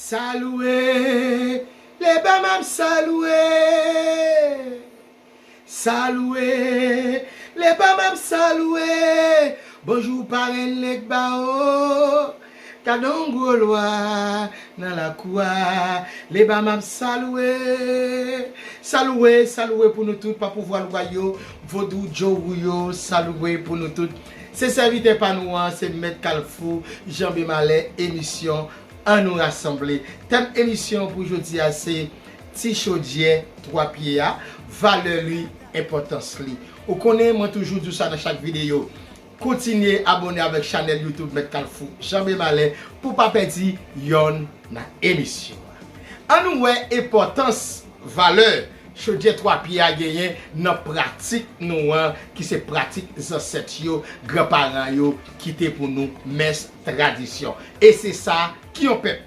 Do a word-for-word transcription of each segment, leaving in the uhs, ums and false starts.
Salué, les bamam salué. Salué, les bamam salué. Bonjou parenn Legba o. Gade yon gwo lwa nan lakou a. Les bamam salué. Salué, salué pou nou tout pa pouvwa lwa yo. Vodou Djowou yo, salué pou nou tout. Se sèvitè pa nou an, se Mèt Kalfou, Janbe Malè, emisyon Ann nou rasanble. Tèm emisyon pou jodi a se ti chodyè twa pye a, valè li, enpòtans li. Ou konnen mwen toujou di w sa nan chak videyo. Kontinye abòne avèk chanèl YouTube Mèt Kalfou Janbe Malè pou w pa pèdi yonn nan emisyon an. Ann nou wè enpòtans, valè chodyè twa pye a genyen nan pratik nou an, ki se pratik zansèt yo, granparan yo kite pou nou, mès, tradisyon. E se sa ki yon pèp.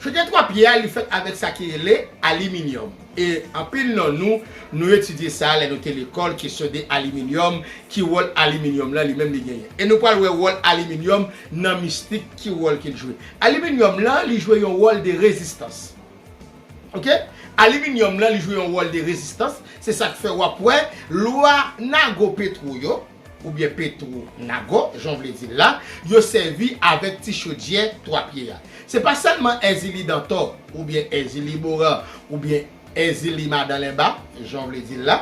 Chodyè twa pye a, li fèt avèk sa ki rele aliminyòm. E anpil nan nou, nou etidye sa lè nou te lekòl, kesyon de aliminyòm, ki wòl aliminyòm lan li menm li genyen. E nou pral wè wòl aliminyòm nan mistik, ki wòl ke l jwe. Aliminyòm lan, li jwe yon wòl de rezistans. Oke? Aliminyòm lan, li jwe yon wòl de rezistans. Se sa k fè w ap wè lwa Nago Petwo yo, oubyen Petwo Nago, jan w vle di l la, yo sèvi avèk ti chodyè twa pye a. Se pa sèlman Èzili Dantò, oubyen Èzili Boran, oubyen Èzili Madan Lenba, jan w vle di l la,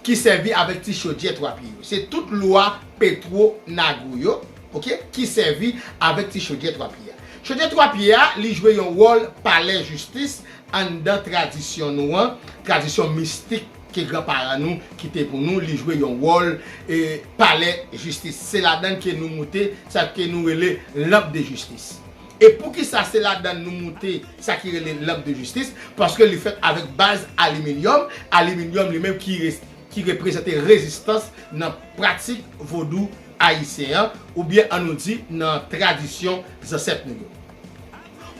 ki sèvi avèk ti chodyè twa pye yo. Se tout lwa Petwo Nago yo, oke, ki sèvi avèk ti chodyè twa pye a. Chodyè twa pye a, li jwe yon wòl palè jistis anndan tradisyon nou an, tradisyon mistik ke granparan nou kite pou nou, li jwe yon wòl, e, palè jistis. Se ladan l ke nou moute sa ke nou rele lanp de jistis. E poukisa se ladan l nou moute sa ki rele lanp de jistis? Paske li fèt avèk baz aliminyòm, aliminyòm li menm ki res-, ki reprezante rezistans nan pratik vodou ayisyen an, oubyen ann nou di nan tradisyon zansèt nou yo.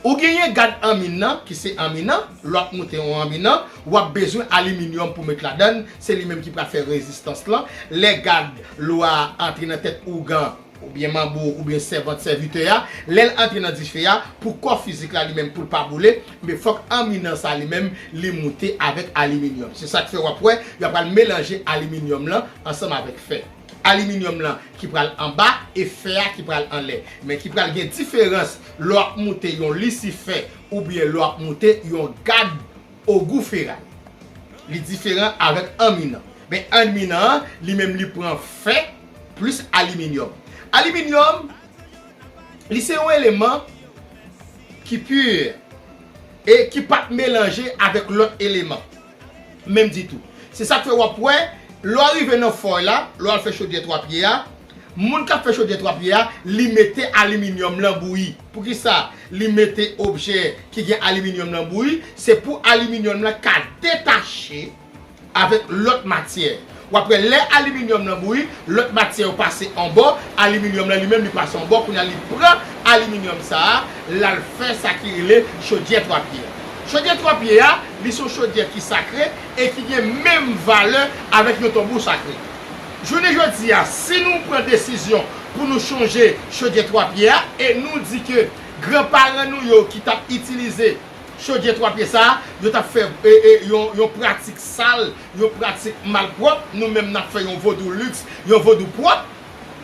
Ou genyen gad anmin nan, ki se anmin nan, lè w ap moute yon anmin nan, w ap bezwen aliminyòm pou met ladan l, se li menm ki pral fè rezistans lan. Lè gad lwa a antre nan tèt ougan, oubyen manbo, oubyen sèvant, sèvitè a, lè l antre nan dife a, pou kò fizik la li menm pou l pa boule, men fòk anmin nan sa li menm li moute avèk aliminyòm. Se sa k fè w ap wè, y ap pral melanje aliminyòm lan ansanm avèk fè. Aliminyòm lan ki pral anba e fè a ki pral anlè. Men ki pral gen diferans lè w ap moute yon lisifè oubyen lè w ap moute yon gad ogou feray. Li diferan avèk anmin nan. Men anmin nan an, li menm li pran fè plis aliminyòm. Aliminyòm, li se yon eleman ki pi e ki p ap melanje avèk lòt eleman. Menm ditou. Se sa k fè w ap wè, lè w rive nan fòy la, lè w al fè chodyè twa pye a, moun k ap fè chodyè twa pye a, li mete aliminyòm lan bouyi. Poukisa li mete objè ki gen aliminyòm lan bouyi? Se pou aliminyòm lan ka detache avèk lòt matyè. W ap wè lè aliminyòm lan bouyi, lòt matyè yo pase anbò, aliminyòm lan li menm li pase anbò, kounye a li pran aliminyòm sa a, l al fè sa ki rele chodyè twa pye a. Chodyè twa pye a, li se yon chodyè ki sakre e ki gen menm valè avèk yon tonbo sakre. Jounen jodi a, si nou pran desizyon pou nou chonje chodyè twa pye a e nou di ke granparan nou yo ki t ap itilize chodyè twa pye sa a, yo t ap fè, e, e, yon, yon pratik sal, yon pratik malpwòp, nou menm n ap fè yon vodou liks, yon vodou pwòp,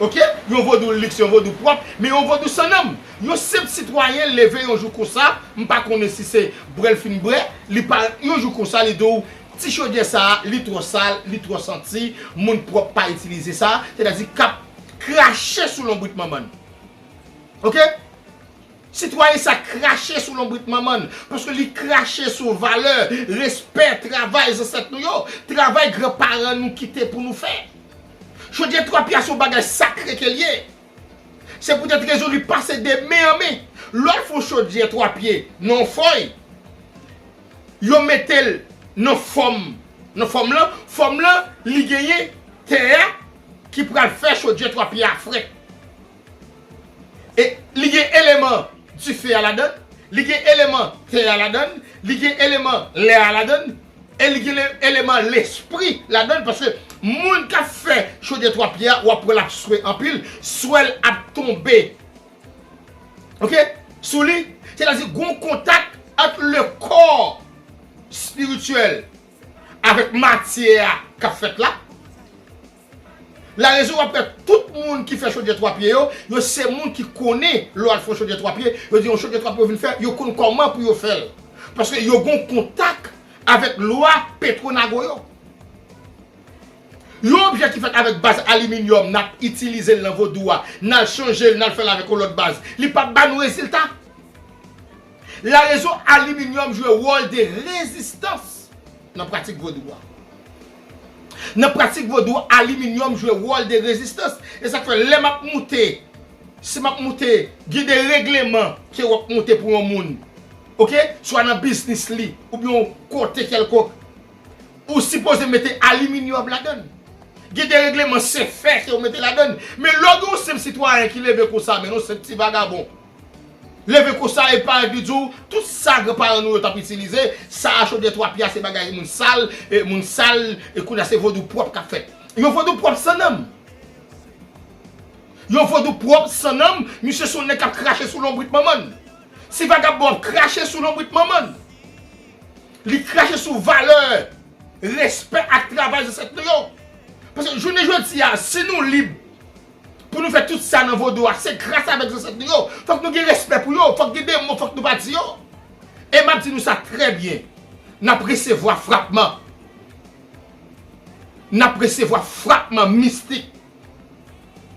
oke? Yon vodou liks, yon vodou pwòp, men yon vodou san nanm. Yon senp sitwayen leve yon jou konsa, m pa konnen si se bwè l fin bwè, li parèt yon jou konsa, li di w, ti chodyè sa a, li twò sal, li twò santi, moun pwòp pa itilize sa, sètadi k ap krache sou lonbrit manman l. Oke? Sitwayen sa krache sou lonbrit manman l, paske li krache sou valè, respè, travay zansèt nou yo, travay granparan nou kite pou nou fè. Chodyè twa pye a se yon bagay sakre ke l ye. Se poutèt rezon li pase de men an men. Lè w al fè yon chodyè twa pye nan yon fòy, yo mete l nan fòm, nan fòm lan, fòm lan, li genyen tè a ki pral fè chodyè twa pye a frèt. E li gen eleman dife a ladan l, li gen eleman tè a ladan l, li gen eleman lè a ladan l, e li gen le-, eleman lespri ladan l, paske moun k ap fè chodyè twa pye a, w ap wè l ap swe anpil, swè l ap tonbe. Oke? Sou li, sètadi gon kontak ant le kò espirityèl avèk matyè a k ap fèt la. Larezon w ap wè tout moun ki fè chodyè twa pye yo, yo se moun ki konnen lè w al fè yon chodyè twa pye, yo di yon chodyè twa pye yo vin fè, yo konn kòman pou yo fè l. Paske yo gen yon kontak avèk lwa petwonago yo. Yon objè ki fèt avèk baz aliminyòm, n ap itilize l nan vodou a, n al chanje l, n al fè l avèk yon lòt baz, li p ap ba nou rezilta. Larezon aliminyòm jwe wòl de rezistans nan pratik vodou a. Nan pratik vodou, aliminyòm jwe wòl de rezistans. E sa k fè lè m ap moute, si m ap moute, gen de regleman ke w ap moute pou yon moun. Oke? Swa nan biznis li, oubyen yon kote kèlkonk. Ou sipoze mete aliminyòm ladan l. Gen de regleman se fè ke w mete ladan l. Men lè w gen yon senp sitwayen ki leve konsa, men yon senp ti vagabon. Leve konsa e parèt li di w, tout sa granparan nou yo t ap itilize, sa a chodyè twa pye a se bagay moun sal, e moun sal, e kounye a se vodou pwòp k ap fèt. Yon vodou pwòp san nanm. Yon vodou pwòp san nanm, misye se yon nèg k ap krache sou lonbrit manman l. Si vagabon ap krache sou lonbrit manman l, li krache sou valè, respè ak travay zansèt nou yo. Paske jounen jodi a, si nou lib pou nou fè tout sa nan vodou a, se gras avèk zansèt nou yo. Fòk nou gen respè pou yo, fòk gen de mo, fòk nou pa di yo. E m ap di nou sa trè byen, n ap resevwa frapman. N ap resevwa frapman mistik.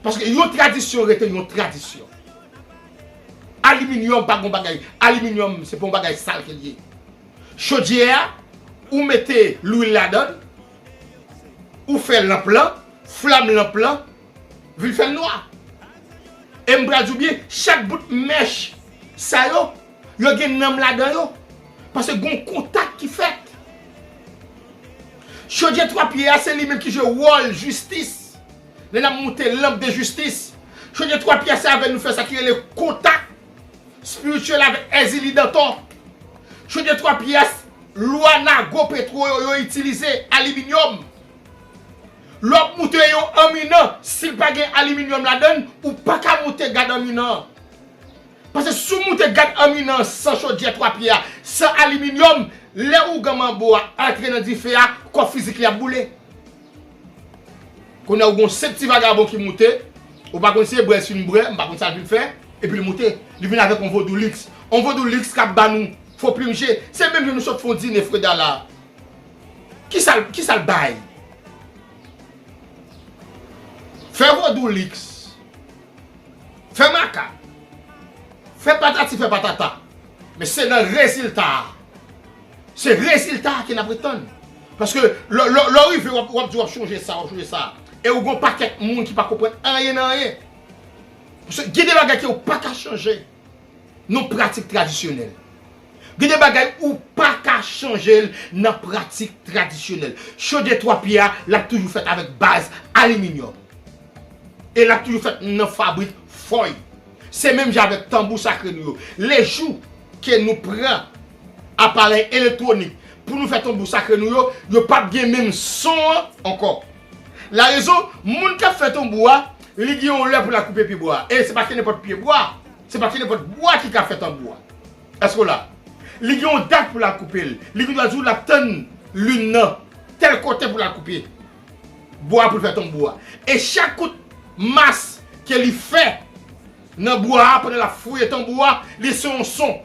Paske yon tradisyon rete yon tradisyon. Aliminyòm pa gon bagay. Aliminyòm, se pa yon bagay sal ke l ye. Chodyè a, ou mete lwil ladan l, ou fè lanp lan, flanm lanp lan vin fè l nwa. E m pral di w byen, chak bout mèch sa yo, yo gen nanm ladan yo. Paske gon kontak ki fèt. Chodyè twa pye a, se li menm ki jwe wòl jistis. Lè n ap moute lanp de jistis, chodyè twa pye a, se avè l nou fè sa ki rele kontak espirityèl avèk Èzili Dantò. Chodyè twa pye a, lwa nago petwo yo, yo itilize aliminyòm. Lè w ap moute yon anminan, si l pa gen aliminyòm ladan l, ou pa ka moute gad anminan an. Paske si w moute gad anminan an san chodyè twa pye a, san aliminyòm, lè ougan manbo a antre nan dife a, kò fizik li ap boule. Kounye a ou gon senp ti vagabon ki moute, ou pa konn si se bwè l fin bwè, m pa konn sa l vin fè, epi l moute. Li vin avèk yon vodou liks. Yon vodou liks k ap ba nou fo plim je. Se menm jan nou sot fè yon dine Freda la. Kisa l, kisa l bay? Fè vodou liks. Fè makak. Fè patati, fè patata. Men se nan rezilta a. Se rezilta a ke n ap ret tann. Paske lè, lè, lè w rive, w ap, w ap di w ap chonje sa, w ap chonje sa. E ou gon pakèt moun ki pa konprann anyen nan anyen. Paske gen de bagay ke ou pa ka chanje nan pratik tradisyonèl. Gen de bagay ou pa ka chanje l nan pratik tradisyonèl. Chodyè twa pye a, l ap toujou fèt avèk baz aliminyòm. E l ap toujou fèt nan fabrik fòy. Se menm jan avèk tanbou sakre nou yo. Lejou ke nou pran aparèy elektwonik pou nou fè tanbou sakre nou yo, yo p ap gen menm son an ankò. Larezon, moun k ap fè tanbou a, li gen yon lè pou l al koupe pyebwa. E se pa ke nenpòt pyebwa, se pa ke nenpòt bwa ki ka fè tanbou a. Èske w la? Li gen yon dat pou l al koupe l. Li gen dwa di w l ap tann lin nan tèl kote pou l al koupe bwa pou l fè tanbou a. E chak kout mas ke li fè nan bwa a pandan l ap fouye tanbou a, li se yon son.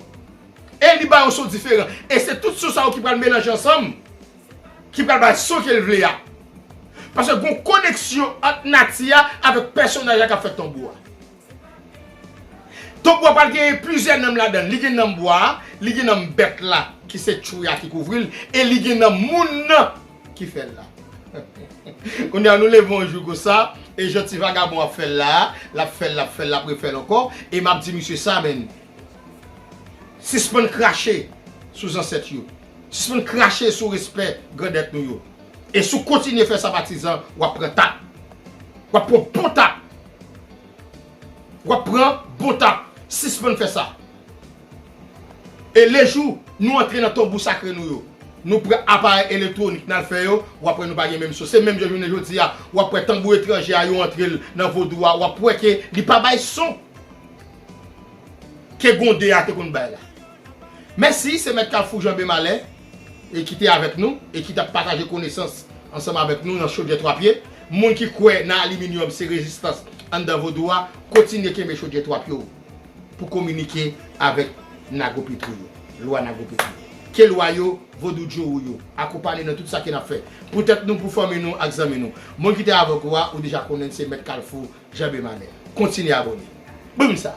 E li bay yon son diferan. E se tout son sa yo ki pral melanje ansanm, ki pral bay son ke l vle a. Paske gon koneksyon ant nati a avèk pèsonaj la k ap fè tanbou a. Tanbou a pral gen plizyè nanm ladan l. Li gen nanm bwa a, li gen nanm bèt la, ki se tchwi a ki kouvri l, e li gen nanm moun nan ki fè l la. Kounye a nou leve yon jou konsa, e jan ti vagabon ap fè l la, l ap fè l, l ap fè l, l ap refè l ankò, e m ap di misye sa, men, sispann krache sou zansèt yo. Sispann krache sou respè grandèt nou yo. E si w kontinye fè sa, patizan, w ap pran tap. W ap pran bon tap. W ap pran bon tap. Sispann fè sa. E lejou nou antre nan tanbou sakre nou yo, nou pran aparèy elektwonik n al fè yo, w ap wè nou pa gen menm son. Se menm jan jounen jodi a, w ap wè tanbou etranje a yo antre l nan vodou a, w ap wè ke li pa bay son ke Gonde a te konn bay la. Mèsi, se Mèt Kafou Janbe Malè e ki te avèk nou e ki t ap pataje konesans ansanm avèk nou nan Chodyè Twa Pye. Moun ki kwè nan aliminyòm se rezistans anndan vodou a, kontinye kenbe Chodyè Twa Pye w pou kominike avèk Nago Petro yo, lwa Nago Petro yo. Ke lwa yo, vodou djowou yo, akonpanye nan tout sa ke n ap fè. Poutèt nou, pou fanmi nou ak zanmi nou. Moun ki te avèk ou a, ou deja konnen se Mèt Kafou Janbe Malè. Kontinye abòne. Boum sa!